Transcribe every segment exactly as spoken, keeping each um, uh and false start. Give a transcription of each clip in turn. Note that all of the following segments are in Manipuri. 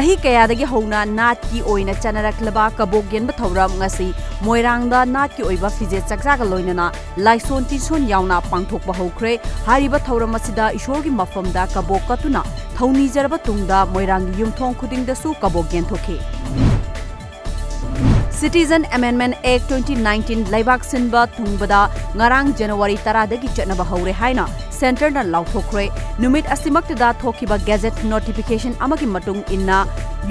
ꯆꯍꯤ ꯀꯌꯥꯗꯒꯤ ꯍꯧꯅ ꯅꯥꯠꯀꯤ ꯑꯣꯏꯅ ꯆꯠꯅꯔꯛꯂꯕ ꯀꯕꯣꯛ ꯌꯦꯟꯕ ꯊꯧꯔꯝ ꯉꯁꯤ ꯃꯣꯏꯔꯥꯡꯗ ꯅꯥꯠꯀꯤ ꯑꯣꯏꯕ ꯐꯤꯖꯦꯠ ꯆꯛꯆꯥꯒ ꯂꯣꯏꯅꯅ ꯂꯥꯏꯁꯣꯟ ꯇꯤꯟꯁꯣꯟ ꯌꯥꯎꯅ ꯄꯥꯡꯊꯣꯛꯄ ꯍꯧꯈ꯭ꯔꯦ꯫ ꯍꯥꯏꯔꯤꯕ ꯊꯧꯔꯝ ꯑꯁꯤꯗ ꯏꯁꯣꯔꯒꯤ ꯃꯐꯝꯗ ꯀꯕꯣꯛ ꯀꯠꯇꯨꯅ ꯊꯧꯅꯤꯖꯔꯕ ꯇꯨꯡꯗ ꯃꯣꯏꯔꯥꯡꯒꯤ ꯌꯨꯝꯊꯣꯡ ꯈꯨꯗꯤꯡꯗꯁꯨ ꯀꯕꯣꯛ ꯌꯦꯟꯊꯣꯛꯈꯤ꯫ Citizen Amendment Act twenty nineteen ꯂꯩꯕꯥꯛ ꯁꯤꯟꯕ ꯊꯨꯡꯕꯗ ꯉꯔꯥꯡ ꯖꯅꯋꯥꯔꯤ ꯇꯔꯥꯗꯒꯤ ꯆꯠꯅꯕ ꯍꯧꯔꯦ ꯍꯥꯏꯅ ꯁꯦꯟꯇꯔꯅ ꯂꯥꯎꯊꯣꯛꯈ꯭ꯔꯦ꯫ ꯅꯨꯃꯤꯠ ꯑꯁꯤꯃꯛꯇꯗ ꯊꯣꯛꯈꯤꯕ ꯒꯦꯖꯦꯠ ꯅꯣꯇꯤꯐꯤꯀꯦꯁꯟ ꯑꯃꯒꯤ ꯃꯇꯨꯡ ꯏꯟꯅ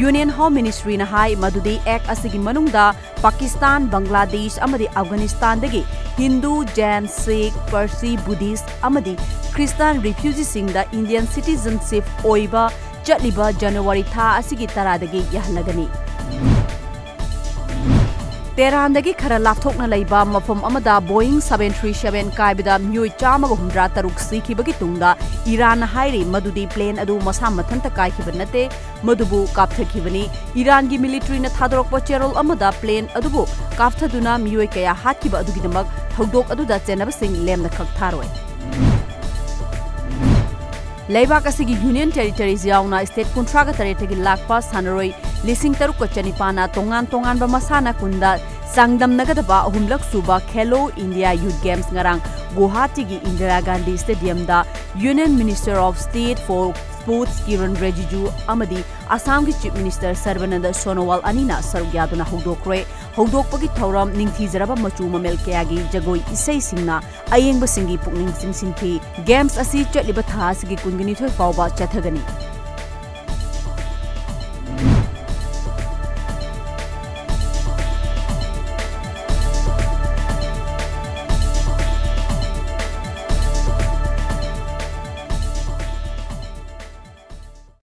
ꯌꯨꯅꯤꯌꯟ ꯍꯣꯝ ꯃꯤꯅꯤꯁꯇ꯭ꯔꯤꯅ ꯍꯥꯏ ꯃꯗꯨꯗꯤ ꯑꯦꯛ ꯑꯁꯤꯒꯤ ꯃꯅꯨꯡꯗ ꯄꯥꯀꯤꯁꯇꯥꯟ, ꯕꯪꯒ꯭ꯂꯥꯗꯦꯁ ꯑꯃꯗꯤ ꯑꯐꯒꯥꯅꯤꯁꯇꯥꯟꯗꯒꯤ ꯍꯤꯟꯗꯨ, ꯖꯦꯟ, ꯁꯤꯈ, ꯄꯔꯁꯤ, ꯕꯨꯙꯤꯁ꯭ꯠ ꯑꯃꯗꯤ ꯈ꯭ꯔꯤꯁꯇꯥꯟ ꯔꯤꯐ꯭ꯌꯨꯖꯤꯁꯤꯡꯗ ꯏꯟꯗꯤꯌꯟ ꯁꯤꯇꯤꯖꯟꯁꯤꯞ ꯑꯣꯏꯕ ꯆꯠꯂꯤꯕ ꯖꯅꯋꯥꯔꯤ ꯊꯥ ꯑꯁꯤꯒꯤ ꯇꯔꯥꯗꯒꯤ ꯌꯥꯍꯜꯂꯒꯅꯤ꯫ ꯇꯦꯍꯔꯥꯟꯗꯒꯤ ꯈꯔ ꯂꯥꯞꯊꯣꯛꯅ ꯂꯩꯕ ꯃꯐꯝ ꯑꯃꯗ Boeing seven three seven ꯀꯥꯏꯕꯗ ꯃꯤꯑꯣꯏ ꯆꯥꯝꯃꯒ ꯍꯨꯝꯗ꯭ꯔꯥ ꯇꯔꯨꯛ ꯁꯤꯈꯤꯕꯒꯤ ꯇꯨꯡꯗ ꯏꯔꯥꯟꯅ ꯍꯥꯏꯔꯤ ꯃꯗꯨꯗꯤ ꯄ꯭ꯂꯦꯟ ꯑꯗꯨ ꯃꯁꯥ ꯃꯊꯟꯇ ꯀꯥꯏꯈꯤꯕ ꯅꯠꯇꯦ, ꯃꯗꯨꯕꯨ ꯀꯥꯞꯊꯈꯤꯕꯅꯤ꯫ ꯏꯔꯥꯟꯒꯤ ꯃꯤꯂꯤꯇ꯭ꯔꯤꯅ ꯊꯥꯗꯣꯔꯛꯄ ꯆꯦꯔꯣꯜ ꯑꯃꯗ ꯄ꯭ꯂꯦꯟ ꯑꯗꯨꯕꯨ ꯀꯥꯞꯊꯗꯨꯅ ꯃꯤꯑꯣꯏ ꯀꯌꯥ ꯍꯥꯠꯈꯤꯕ ꯑꯗꯨꯒꯤꯗꯃꯛ ꯊꯧꯗꯣꯛ ꯑꯗꯨꯗ ꯆꯦꯟꯅꯕꯁꯤꯡ ꯂꯦꯝꯅ ꯈꯛ ꯊꯥꯔꯣꯏ꯫ ꯂꯩꯕꯥꯛ ꯑꯁꯤꯒꯤ ꯌꯨꯅꯤꯌꯟ ꯇꯦꯔꯤꯇꯣꯔꯤꯁ ꯌꯥꯎꯅ ꯁ꯭ꯇꯦꯠ ꯀꯨꯟꯊ꯭ꯔꯥꯒ ꯇꯔꯦꯠꯇꯒꯤ ꯂꯥꯛꯄ ꯁꯥꯟꯅꯔꯣꯏ ꯂꯤꯁꯤꯡ ꯇꯔꯨꯛꯀ ꯆꯅꯤꯄꯥꯟꯅ ꯇꯣꯉꯥꯟ ꯇꯣꯉꯥꯟꯕ ꯃꯁꯥꯟꯅ ꯀꯨꯟꯗ ꯆꯥꯡꯗꯝꯅꯒꯗꯕ ꯑꯍꯨꯝꯂꯛ ꯁꯨꯕ ꯈꯦꯂꯣ ꯏꯟꯗꯤꯌꯥ ꯌꯨꯊ ꯒꯦꯝꯁ ꯉꯔꯥꯡ ꯒꯨꯋꯥꯍꯥꯇꯤꯒꯤ Indira Gandhi ꯁ꯭ꯇꯦꯗꯤꯌꯝꯗ Union Minister of State for Sports Kiran ꯔꯤꯖꯤꯖꯨ ꯑꯃꯗꯤ ꯑꯁꯥꯝꯒꯤ ꯆꯤꯐ ꯃꯤꯅꯤꯁꯇꯔ ꯁꯔꯕꯥꯅꯟꯗ ꯁꯣꯅꯣꯋꯥꯜ ꯑꯅꯤꯅ ꯁꯔꯨꯛ ꯌꯥꯗꯨꯅ ꯍꯧꯗꯣꯛꯈ꯭ꯔꯦ꯫ ꯍꯧꯗꯣꯛꯄꯒꯤ ꯊꯧꯔꯝ ꯅꯤꯡꯊꯤꯖꯔꯕ ꯃꯆꯨ ꯃꯃꯦꯜ ꯀꯌꯥꯒꯤ ꯖꯒꯣꯏ ꯏꯁꯩꯁꯤꯡꯅ ꯑꯌꯦꯡꯕꯁꯤꯡꯒꯤ ꯄꯨꯛꯅꯤꯡ ꯆꯤꯡꯁꯤꯟꯈꯤ꯫ ꯒꯦꯝꯁ ꯑꯁꯤ ꯆꯠꯂꯤꯕ ꯊꯥ ꯑꯁꯤꯒꯤ ꯀꯨꯟꯒ ꯅꯤꯊꯣꯏ ꯐꯥꯎꯕ ꯆꯠꯊꯒꯅꯤ꯫